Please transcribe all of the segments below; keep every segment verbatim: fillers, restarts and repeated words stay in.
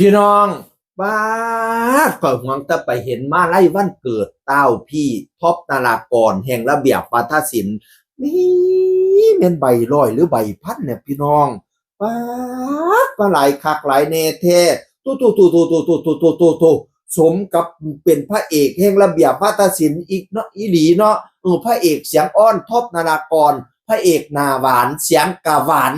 พี่น้อง บาด ข่อยหวงแต่ไปเห็นมาลัยวันเกิดเต้าพี่ ท็อปนารากร แห่งระเบียบวาทศิลป์ นี่แม่นใบร้อยหรือใบพันเนี่ยพี่น้อง บาด มาหลายคักหลายแน่แท้ โตโตโตโตโตโตโตโตโตโต สมกับเป็นพระเอกแห่งระเบียบวาทศิลป์อีกเนาะ อีหลีเนาะ เออ พระเอกเสียงอ่อน ท็อปนารากร พระเอกหน้าหวาน เสียงกะหวาน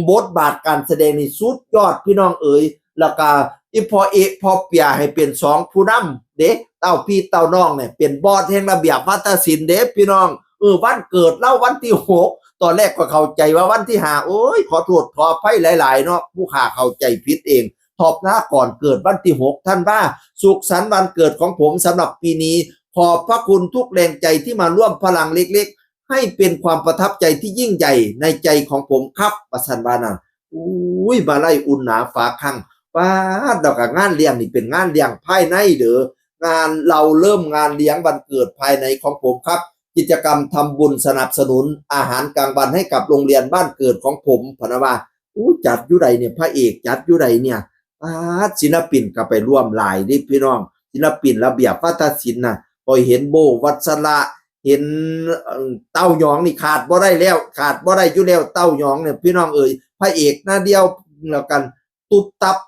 บทบาทการแสดงนี่สุดยอดพี่น้องเอ๋ย แล้วก็อีพ่อเอกพ่อเปียให้เป็นสองผู้นำเด้ เต้าพี่เต้าน้องเนี่ยเป็นบอสแห่งระเบียบวาทศิลป์เด้พี่น้อง เออ วันเกิดเล่าวันที่หก ตอนแรกก็เข้าใจว่าวันที่ห้า โอ้ย ขอโทษขออภัยหลายๆเนาะ ผู้ข้าเข้าใจผิดเอง ท็อปนารากรเกิดวันที่หกธันวา สุขสันต์วันเกิดของผมสำหรับปีนี้ ขอบพระคุณทุกแรงใจที่มาร่วมพลังเล็กๆ ให้เป็นความประทับใจที่ยิ่งใหญ่ในใจของผมครับ ว่าซั่นว่านั่น อุ้ย มาลัยอุ่นหนาฝาคั่ง บาด แล้วก็งานเลี้ยงนี่เป็นงานเลี้ยงภายในเด้อ งานเฮาเริ่มงานเลี้ยงวันเกิดภายในของผมครับ กิจกรรมทำบุญสนับสนุนอาหารกลางวันให้กับโรงเรียนบ้านเกิดของผม พะนะว่า อู้ จัดอยู่ใดเนี่ย พระเอกจัดอยู่ใดเนี่ย บาด ศิลปินก็ไปร่วมหลายเด้พี่น้อง ศิลปินระเบียบวาทศิลป์น่ะ ข้อยเห็นโบ วัสระ เห็น เอิ่ม เต้ายองนี่ขาดบ่ได้แล้ว ขาดบ่ได้อยู่แล้ว เต้ายองเนี่ยพี่น้องเอ๋ย พระเอกหน้าเดียวแล้วกัน ตุ๊บตับ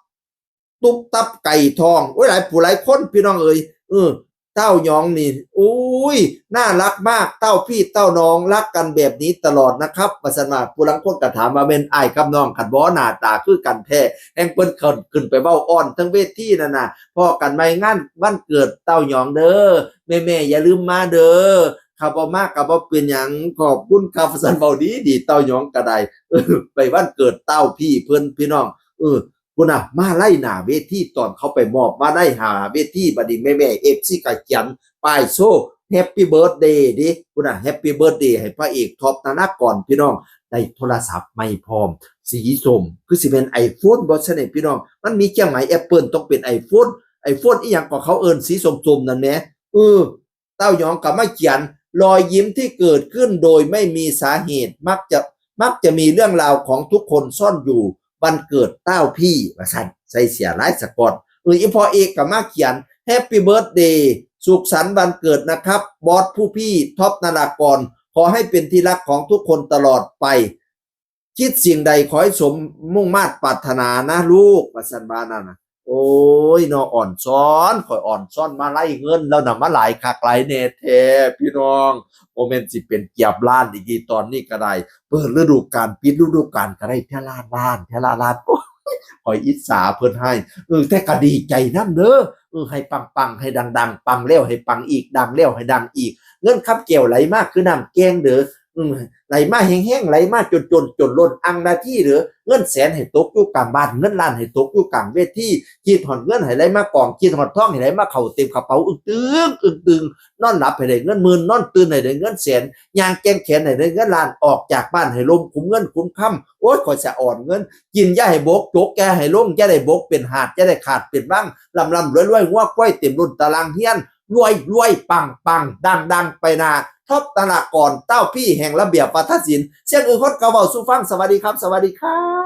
ตุ๊บตับไก่ทอง โอ้ย หลายผู้หลายคนพี่น้องเอ๋ย เออ เต้ายองนี่ อุ้ย น่ารักมาก เต้าพี่เต้าน้องรักกันแบบนี้ตลอดนะครับ ว่าซั่นว่า ผู้ลางคนก็ถามว่าแม่นอ้ายกับน้องกันบ่ หน้าตาคือกันแท้ แฮ่งเพิ่นขึ้น ขึ้นไปเว้าอ่อนเทิงเวทีนั่นน่ะ พ้อกันใหม่งานวันเกิดเต้ายองเด้อ แม่ๆ อย่าลืมมาเด้อ คันบ่มาก็บ่เป็นหยัง ขอบคุณครับ ว่าซั่น เว้าดีๆ เต้ายองก็ได้ เออ ไปวันเกิดเต้าพี่เพิ่นพี่น้อง เออ พุ้นน่ะ มาลัยหน้าเวที ตอนเขาไปมอบมาลัยหน้าเวที บัดนี้แม่ๆ เอฟซี ก็เขียนป้ายโชว์ Happy Birthday เด้ พุ้นน่ะ Happy Birthday ให้พระเอกท็อปนารากร พี่น้อง ได้โทรศัพท์ใหม่พร้อม สีส้ม คือสิเป็น iPhone บ่ซั่นเด้พี่น้อง มันมีเครื่องหมาย Apple ต้องเป็น iPhone iPhone อีหยังก็เขาเอิ้นสีส้มๆนั่นแหม เออ เต้ายองก็มาเขียน รอยยิ้มที่เกิดขึ้นโดยไม่มีสาเหตุ มักจะ มักจะมีเรื่องราวของทุกคนซ่อนอยู่ วันเกิดเต้าพี่ ว่าซั่น ใส่เสื้อลายสก๊อต เออ อีพ่อเอกก็มาเขียน Happy Birthday สุขสันต์วันเกิดนะครับ บอสผู้พี่ ท็อปนารากร ขอให้เป็นที่รักของทุกคนตลอดไป คิดสิ่งใดขอให้สมมุ่งมาดปรารถนานะลูก ว่าซั่นว่านั่นน่ะ โอ้ย เนาะ อ่อนซ้อน ข่อยอ่อนซ้อนมาลัยเงินแล้วน่ะ มาหลายคักหลายแน่แท้ พี่น้อง บ่แม่นสิเป็นเกือบล้านอีกติ ตอนนี้ก็ได้ เปิดฤดูกาล ปิดฤดูกาลก็ได้เทื่อละล้าน เทื่อละล้าน โอ้ย ข่อยอิจฉาเพิ่นหลาย เออ แต่ก็ดีใจนำเด้อ เออ ให้ปังๆ ให้ดังๆ ปังแล้วให้ปังอีก ดังแล้วให้ดังอีก เงินคำแก้วไหลมาคือน้ำแกงเด้อ อืม ไหลมาแฮงๆ ไหลมาจนๆ จนล้นอ่างนาทีเด้อ เงินแสนให้ตกอยู่กลางบ้าน เงินล้านให้ตกอยู่กลางเวที คิดฮอดเงินให้ไหลมากอง คิดฮอดทองให้ไหลมาเข้าเต็มกระเป๋า อึ้งตึง อึ้งตึง นอนหลับให้ได้เงินหมื่น นอนตื่นให้ได้เงินแสน ย่างแกว่งแขนให้ได้เงินล้าน ออกจากบ้านให้ล้มคุ้มเงินคุ้มคำ โอ้ย ข่อยสะอ่อนเงิน กินอย่าให้บก จกอย่าให้ลง อย่าได้บกเป็นหาด อย่าได้ขาดเป็นวัง ร่ำๆ รวยๆ งัวควายเต็มล้นตารางเฮือน รวยๆ ปังๆ ดังๆ ไปหน้า ท็อปนารากร เต้าพี่แห่งระเบียบวาทศิลป์ เสียงอื่นคนก็เว้าสู่ฟัง สวัสดีครับ สวัสดีครับ